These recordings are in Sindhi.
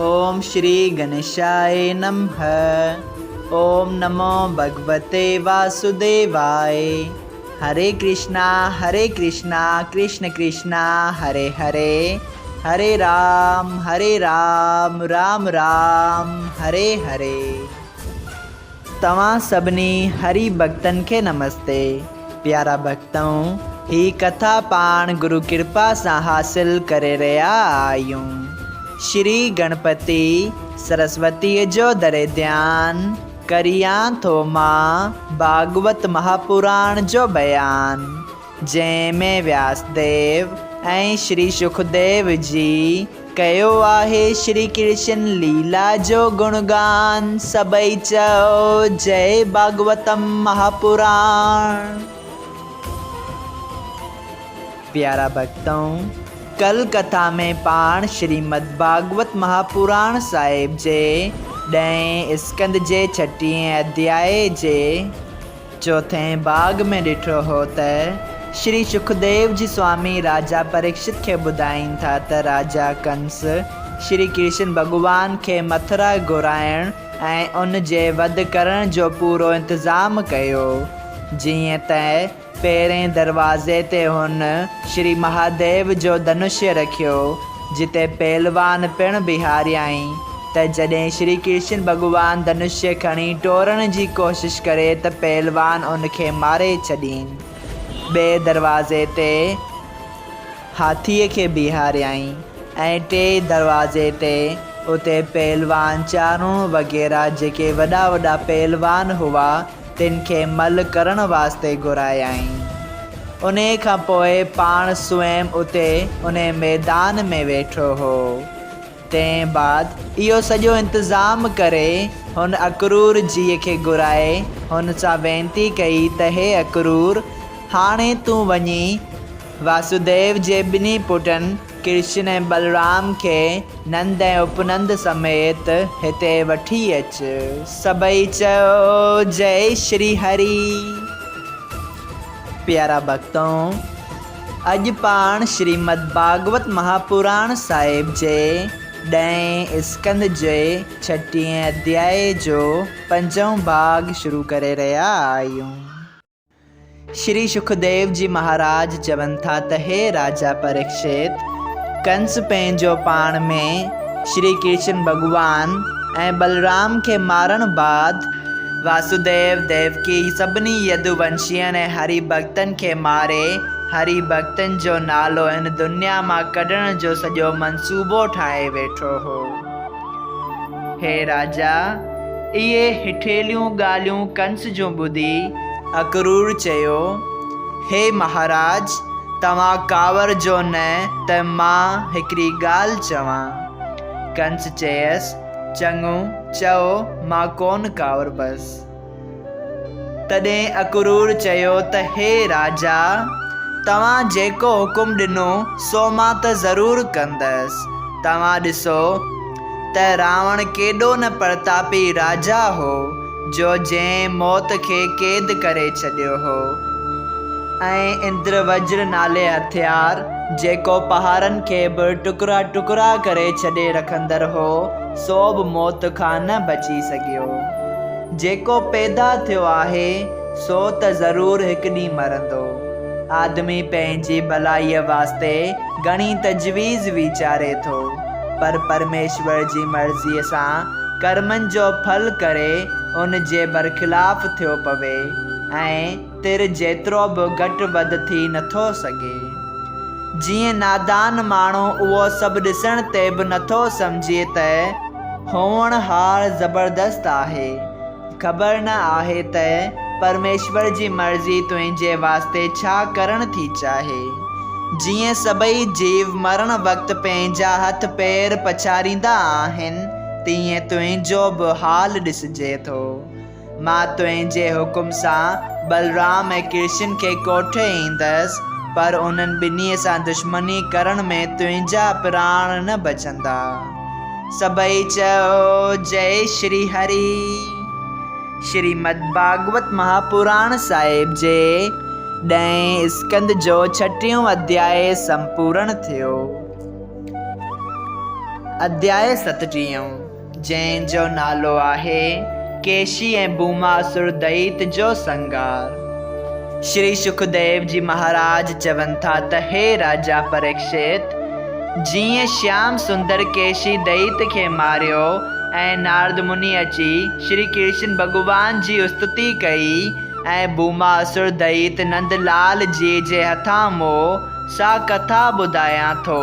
اوم شري گنيشاء نمھ اوم نمو ڀڳوتي واسوديواء هري ڪرشنا هري ڪرشنا ڪرشن ڪرشنا هري هري هري رام هري رام رام رام هري هري. توهان سڀني هري ڀڳتن کي نمستي. پيارا ڀڳتؤ هي ڪٿا پاڻ گرو ڪرپا سان حاصل ڪري رهيا آهيون. شري گڻپتي سرسوتيء جو دري ڌيان ڪريان ٿو مان ڀاڳوت مهاپراڻ جو بيان جنهن ۾ وياس ديو ۽ شري شڪديو جي ڪيو آهي شري ڪرشن ليلا جو گڻگان سڀئي چئو جئي ڀاڳوتم مهاپراڻ. پيارا ڀڳتؤ! ڪل ڪٿا ۾ پاڻ شريمد ڀاڳوت مهاپراڻ صاحب جي ڏهين اسڪنڌ جي ڇٽيهين اڌيائي جي چوٿين ڀاڳ ۾ ڏٺو هو ته شري شڪديو جي سوامي راجا پريڪشت کي ٻڌائين ٿا ته راجا ڪنس شري ڪرشن ڀڳوان کي مٿرا گهرائڻ ۽ ان جي وڌ ڪرڻ جو پورو انتظام ڪيو جيئن ته پهرئين دروازي تي هن شري مهاديو جو ڌنوشيه رکيو، جتي پهلوان پڻ بيهاريائين ته جڏهن شري ڪرشن ڀڳوان ڌنوشيه کڻي ٽوڙڻ جي ڪوشش ڪري ته پهلوان ان کي ماري ڇڏين. ٻئي دروازي تي هاٿيء کي بيهاريائين ۽ ٽئين دروازي تي اتي پهلوان چارڻ وغيره جيڪي وڏا وڏا پهلوان هئا، تن کي مل ڪرڻ واسطي گهرايائين. انهيء کان پوء پاڻ سوئم اتي انهيء ميدان ۾ ويٺو هو. تنهن بعد اهو سڄو انتظام ڪري هن اڪرور جيء کي گهرائي هن سان وينتي ڪئي ته هي اڪرور! هاڻي تون وڃي واسوديو جي ٻنهي پٽن ڪرشن ۽ بلرام کي نند ۽ اپنند سميت هتي وٺي اچ. سڀئي چئو جئي شري هري. پيارا ڀڳتو! اڄ پاڻ شريمد ڀاڳوت مهاپراڻ صاحب جي ڏهين اسڪنڌ جي ڇٽيهين اڌيائي جو پنجون ڀاڳ شروع ڪري رهيا آهيون. شري شڪديو جي مهاراج چون ٿا ته هي راجا پريڪشت! ڪنس پنهنجو پاڻ ۾ شري ڪرشن ڀڳوان ۽ بلرام کي مارڻ بعد واسوديو، ديوڪي، سڀني يدو ونشين ۽ هري ڀڳتن کي ماري هري ڀڳتن جو نالو هن دنيا مان ڪڍڻ جو سڄو منصوبو ٺاهي ويٺو هو. هي راجا! اهي هٺيليون ڳالهيون ڪنس جون ٻڌي اڪرور چيو، هي مهاراج! توهان ڪاوڙجو نه ته مان هڪڙي ڳالهه چوان. ڪنس چيس، چڱو، چئو، مان ڪونه ڪاوڙبس. تڏهن اڪرور چيو ته هي راجا! توهان جيڪو حڪم ڏنو سو مان ته ضرور ڪندس. توهان ڏسو ته راوڻ ڪيڏو نه پرتاپي راجا هو، جو جنهن موت کي قيد ڪري ڇڏيو هو ۽ اندر وجر نالي هٿيار، جيڪو پهاڙن کي به ٽڪرا ٽڪرا ڪري ڇڏي رکندڙ هو، سو به موت کان نه بچي سگهيو. جيڪو پيدا ٿيو آهي، سو ته ضرور هڪ ڏينهن مرندو. آدمي پنهنجي ڀلائيء واسطي گهڻي تجويز ويچاري ٿو، پر پرميشور جي مرضيء سان ڪرمن جو ڦل ڪري ان جي برخلاف ٿيو پوي ۽ تر جيترو به گهٽ وڌ ٿي نٿو سگهي. جيئن نادان ماڻهو اهو سڀ ڏسڻ تي به نٿو سمجهي ته هوڻهار زبردست آهي. خبر نه آهي ته پرميشور جي مرضي تنهنجي واسطي ڇا ڪرڻ ٿي چاهي. جيئن سڀئي جيو مرڻ وقت پنهنجا هٿ پير پڇاريندا آهن، تيئن تنهنجو به حال ڏسجي ٿو. مان تنهنجي حڪم سان بلرام ۽ ڪرشن کي ڪوٺي ايندس، پر انهن ٻنهي سان دشمني ڪرڻ ۾ تنهنجا پراڻ نه بچندا. سڀئي چئو، جئي شري هري. شريمد ڀاڳوت مهاپراڻ صاحب جي ڏهين اسڪنڌ جو ڇٽيهون اڌيائي سمپورڻ ٿيو. اڌياء ستٽيهون، جنهن جو نالو آهي ڪيشي ۽ ڀوماسر دئيت جو سنگهار. شري شڪديو جي مهاراج چون ٿا ته هي راجا پريڪشت! جيئن شيام سندر ڪيشي دئيت کي ماريو ۽ نارد مني اچي شري ڪرشن ڀڳوان جي استتي ڪئي ۽ ڀوماسر دئيت نند لال جي جي هٿان مئو، سا ڪٿا ٻڌايان ٿو.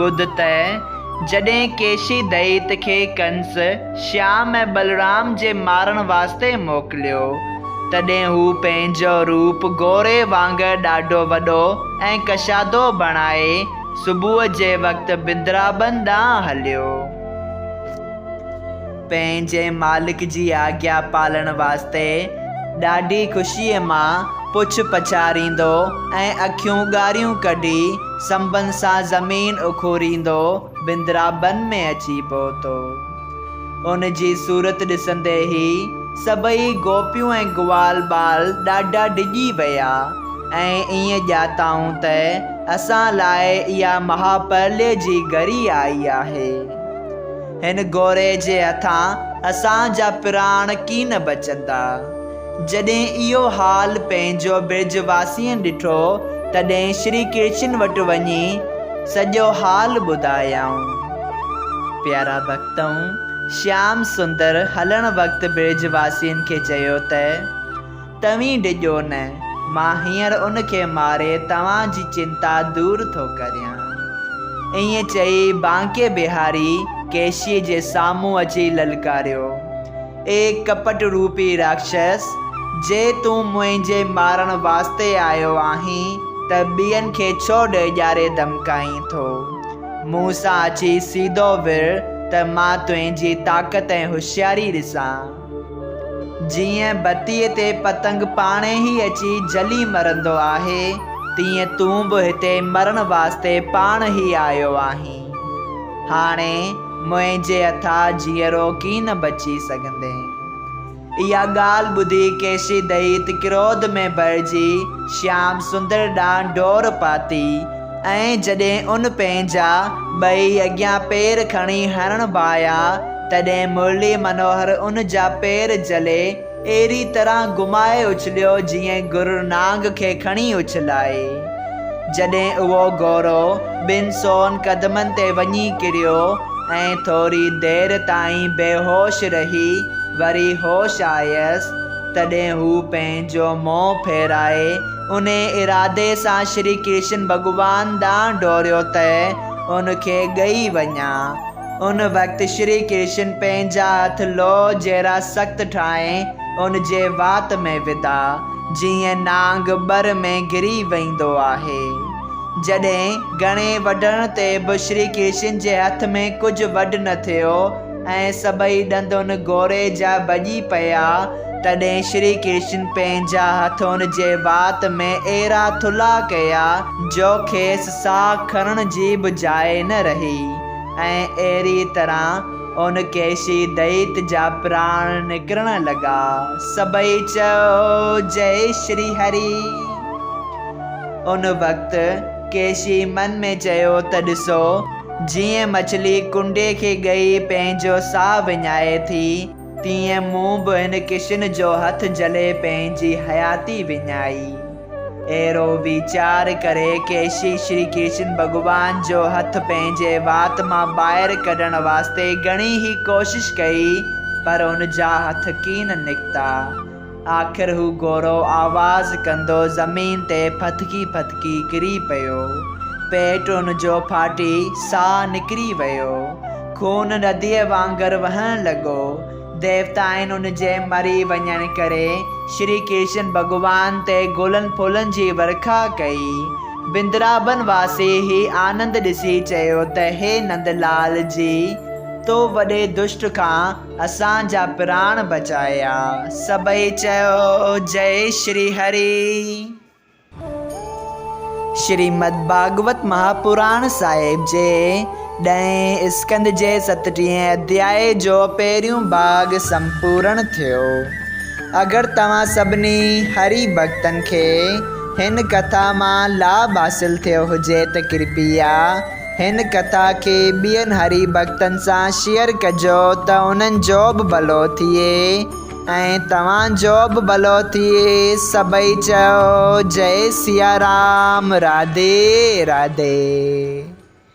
ٻڌ ته جڏهن ڪيشي دئيت کي ڪنس شيام ۽ بلرام جي مارڻ واسطي موڪليو، تڏهن هو پنهنجو روپ گوري وانگر ڏاڍو وڏو ۽ ڪشادو بڻائي صبح جي وقت بندرابن ڏانهن هليو. پنهنجي مالڪ جي آگيا پالڻ واسطي ڏاڍي خوشيء مان پڇ پڇاريندو ۽ اکيون ڳاڙهيون ڪڍي سنبن سان زمين اکوريندو بندرابن ۾ اچي پهتو. ان جي صورت ڏسندي ئي سڀئي گوپيون ۽ گوال ٻال ڏاڍا ڊڄي ويا ۽ ائين ڄاتائون ته اسان لاء اها مها پرليه جي گهڙي آئي آهي. هن گوري جي هٿان اسان جا پراڻ ڪين بچندا. جڏهن اهو حال پنهنجو برج واسين ڏٺو، تڏهن شري ڪرشن وٽ وڃي سڄو حال ٻڌايائون. پيارا ڀڳتؤ! شيام سندر هلڻ وقت برج واسين کي چيو ته، توهين ڊڄو نه، مان هينئر ان کي ماري توهان جي چنتا دور ٿو ڪريان. ائين چئي بانڪي بهاري ڪيشيء جي سامهون اچي للڪاريو. اي ڪپٽ روپي راڪشس! جي تون منهنجي مارڻ واسطي آيو آهين ته ٻين کي ڇو ڊيڄاري ڌمڪائين ٿو؟ مون سان اچي سيڌو وڙهه ته مان تنهنجي طاقت ۽ هوشياري ڏسان. جيئن بتيء تي پتنگ پاڻيهي اچي جلي مرندو آهي، تيئن تون به هتي مرڻ واسطي پاڻ ئي آيو آهين. هاڻي منهنجي هٿان جيئرو ڪين بچي سگهندين. اها ڳالهه ٻڌي ڪيشي دئيت ڪروڌ ۾ ڀرجي شيام سندر ڏانهن ڊوڙ پاتي ۽ جڏهن ان پنهنجا ٻئي اڳيان پير کڻي هڻڻ ڀانئيا، تڏهن مرلي منوهر ان جا پير جهلي اهڙي طرح گهمائي اڇليو جيئن گرڙ نانگ کي کڻي اڇلائي. جڏهن اهو گورو ٻن سون قدمن تي وڃي ڪريو ۽ ٿوري دير تائين بيهوش رهي وري هوش آيس، تڏهن هو پنهنجو منهن ڦيرائي انهي ارادي سان شري ڪرشن ڀڳوان ڏانهن ڊوڙيو ته ان کي ڳهي وڃان. ان وقت شري ڪرشن پنهنجا هٿ لوهه جهڙا سخت ٺاهي ان جي وات ۾ وڌا، جيئن نانگ ٻر ۾ گري ويندو آهي. جڏهن گهڻي وڍڻ تي به شري ڪرشن جي هٿ ۾ ڪجهه وڍ نه ٿيو ۽ سڀئي ڏند ان گوري جا ڀڄي پيا، تڏهن شري ڪرشن پنهنجا هٿ ان جي وات ۾ اهڙا ٿلها ڪيا، جو کيس ساهه کڻڻ جي به جاء نه رهي. ۽ اهڙيء طرح ان ڪيشي دئيت جا پراڻ نڪرڻ لڳا. سڀئي چيو، جئي شري هري! ان وقت ڪيشي من ۾ چيو ته ڏسو، جيئن مڇلي ڪنڊي کي ڳهي پنهنجو ساهه وڃائي ٿي، تيئن مون به هن ڪشن جو هٿ جهلي پنهنجي حياتي وڃائي. اهڙو ويچار ڪري ڪيشي شري ڪرشن ڀڳوان جو هٿ پنهنجي وات مان ٻاهر ڪڍڻ واسطي گهڻي ئي ڪوشش ڪئي پر ان جا هٿ ڪين نڪتا. آخر هو گورو آواز ڪندو زمين تي ڦٿڪي ڦٿڪي ڪري پيو. پيٽ ان جو ڦاٽي ساهه نڪري ويو. خون نديء وانگر وهڻ لڳو. ديوتائن ان جي مري وڃڻ ڪري شري ڪرشن ڀڳوان تي گلن ڦلن جي ورکا ڪئي. بندرابن واسي هي آنند ڏسي چيو ته هي نندلال جي! تو وڏي دشٽ کان اسان جا پراڻ بچايا. سڀئي چيو جئي شري هري. شريمد ڀاڳوت مهاپراڻ صاحب جي ڏهين اسڪنڌ جي ستٽيهين اڌيائي جو پهريون ڀاڳ سمپورڻ ٿيو. اگر توهان سڀني هري ڀڳتن کي هن ڪٿا مان لاڀ حاصل ٿيو هجي ته ڪرپيا هن ڪٿا کي ٻين هري ڀڳتن سان شيئر ڪجو ته انهن جو به ڀلو ٿئي ۽ توهان جو به ڀلو ٿئي. سڀئي چئو جئي سيارام راڌي راڌي.